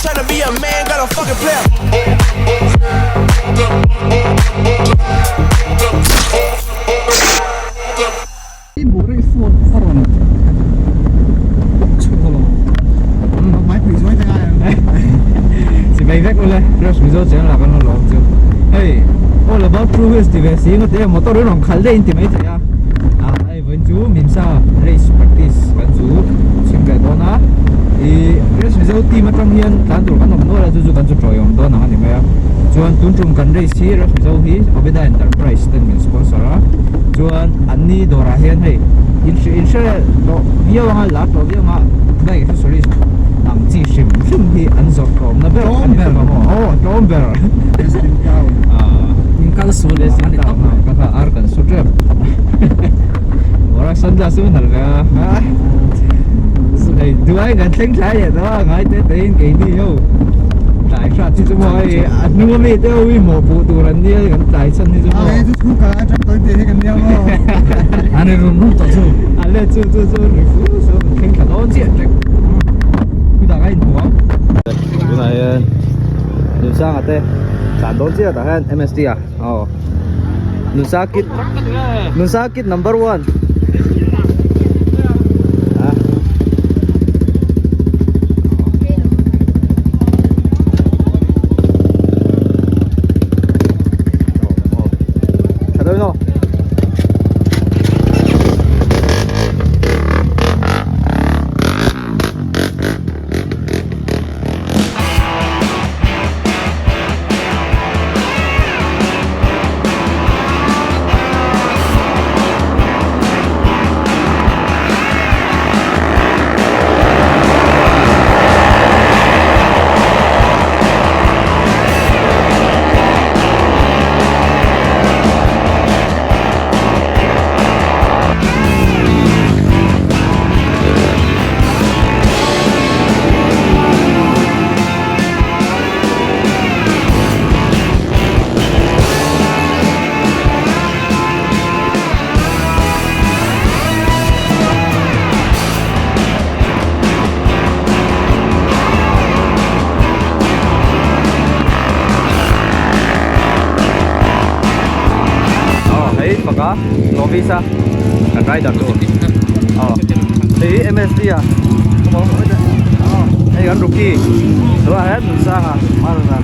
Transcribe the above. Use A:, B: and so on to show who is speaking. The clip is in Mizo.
A: Tryna be a man, got a fucking player.
B: I buri phone a rawn chhuk a lawm. Mai pui zuai te ngai ang.
C: Chibai vek ule, Rush Mizo channel ah kan rawn lawm chu. Hei, all about true wheels ti ve si ngawt e, motor in rawn khalh daih in ti mai thei a. Ah, hei vawiin chu Mimsa race practice kan chu chhim ve dawn a. I Rush Mizo team atang hian tlan tur kan awm nual a, chu chu kan chu tawiawm dawn ang a ni mai a. Chuan tun tum kan race hi Rush Mizo hi Obeda Enterprise ten min sponsor a. Chuan anni dawrah hian hei in in hre tawh viau anga lar tawh viau anga bike accessories ang chi hrim hrim hi an zawrh tlawmna ber a ni ber ang aw tlawm ber
D: in kal sual
C: a ni tawp mai ka kha ar kan su tep Bora sunglass chu nalh ve a hei duai kan thleng thlai leh tawh a ngai te te in keini ho tlai hrat hi chu maw hei a hnung ami te ho hi mawhpuh tur an nia kan tlai chhan hi chu maw
B: Ai chu thu kal atang tawi te hi kan nia maw
D: an ri rum rum tawh chu
C: a le chu chu chu ri fu su kan thleng thla dawn chiah ṭek chutah ka inhmu ang tunah hian Nunsanga te tlan dawn chiah tah hian M_S_T ah aw Nunsakit Nunsakit number one Aw hei faka novice a kan rider tur aw hei hi M_S_D a hei kan rookie tunah hian Nunsanga Maruna.